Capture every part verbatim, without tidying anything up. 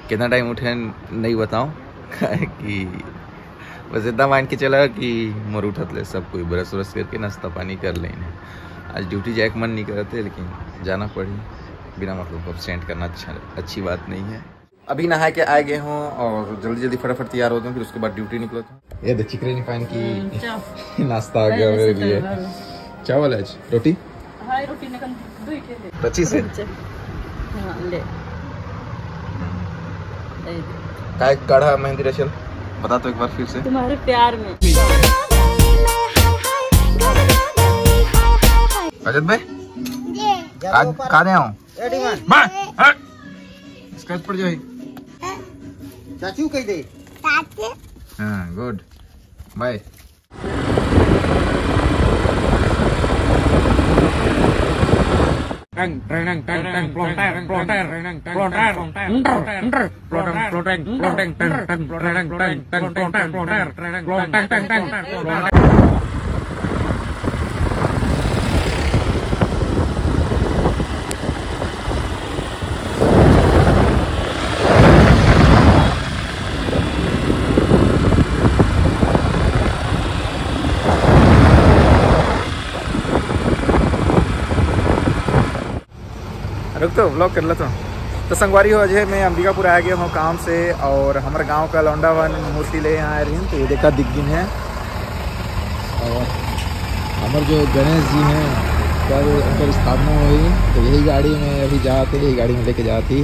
कितना टाइम उठे नहीं बताऊं, काहे कि बस इतना मान के चला कि मोर उठत ले सब कोई ब्रश व्रश करके नाश्ता पानी कर लेने। आज ड्यूटी जाए के मन नहीं करते, लेकिन जाना पड़ी। बिना मतलब एब्सेंट करना अच्छा, अच्छी बात नहीं है। अभी नहा के आ गए हूँ और जल्दी जल्दी फटाफट तैयार हो जाऊँ, फिर उसके बाद ड्यूटी निकला था। ये दे चिकरे नहीं पान की हम्म, चाव। नाश्ता आ गया मेरे लिए। चावल आज रोटी। हाँ, रोटी नकन दुई ठे दे। पच्चीस है। हाँ, ले। ए। काय काढ़ा मेहंदी रचल? बता तो एक बार फिर से। तुम्हारे प्यार में। रजत भाई, आज कहाँ आऊँ? स्क्रैच पड़ जाए। चाचू कह दे। हाँ, गुड। बाय। रुक तो, ब्लॉग कर लेता हूँ। तो संगवारी हो, अजय मैं अंबिकापुर आ गया हूँ काम से, और हमारे गांव का लौंडा वन मूर्ति ले यहाँ आए रही, तो ये देखा दिख गई है। और हमारे जो गणेश जी हैं, कल उनकर स्थापना हुई, तो यही गाड़ी में अभी जाते, यही गाड़ी में लेके जाती।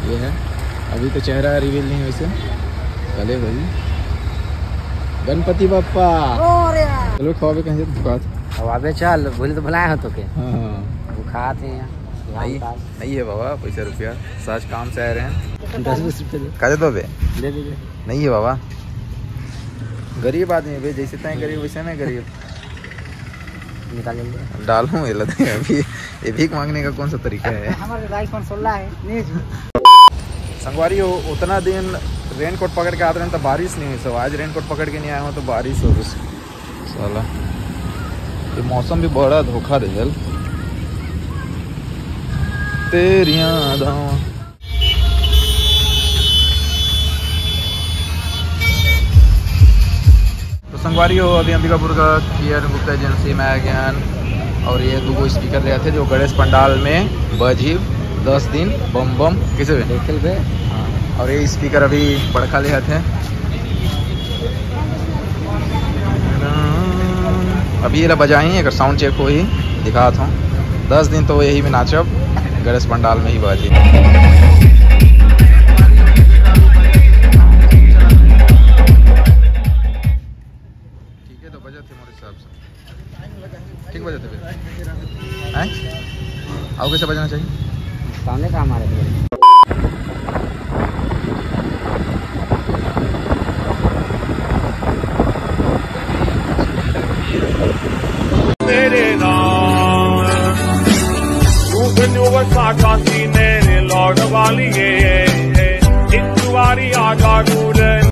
ये है, अभी तो चेहरा रिवील नहीं वैसे, भले भाई। गणपति बप्पा। चलो खावे कहीं से दुकान। अब आबे चल, भूल तो भुलाए हो तो के। हाँ। वो खाते हैं। नहीं, नहीं है बाबा, पैसा रुपया। साज काम से आए रहे हैं। दस बीस रुपये दे। का दे दो बे? दे दे, दे। नहीं है बाबा, गरीब आदमी बे, जैसे तय गरीब वैसे मैं गरीब। निकाल लेंगे। डालूं ये लदे अभी, ये भीख मांगने का कौन सा तरीका है? हमारे iPhone सोलह है, नहीं जी। संगवारी हो, उतना दिन रेनकोट पकड़ के आते रहे तो बारिश नहीं हुई, सब आज रेनकोट पकड़ के नहीं आया हूँ तो बारिश हो गई। साला, ये मौसम भी बड़ा धोखा दे चल। तेरिया धावा। तो संगवारी हो, अभी अंबिकापुर का कियर गुप्ता एजेंसी में आ गया, और ये दो स्पीकर ले आते जो गणेश पंडाल में बजी दस दिन बम बम किसे भी। देख ले बे। हाँ, और ये स्पीकर अभी बड़का ले आते हैं। अभी ये ला बजाई, अगर साउंड चेक होही, दिखात हूँ। दस दिन तो यही में नाचब, गणेश पंडाल में ही बाजी। ठीक है, तो बजत है मोर हिसाब से। ठीक बजत है फिर। हैं? आओ, कैसे बजाना चाहिए? सामने का हमारे को। तेरे नाम रूप जो वसा कांति मेरे लौट वाली है। एक बारी आजा दूर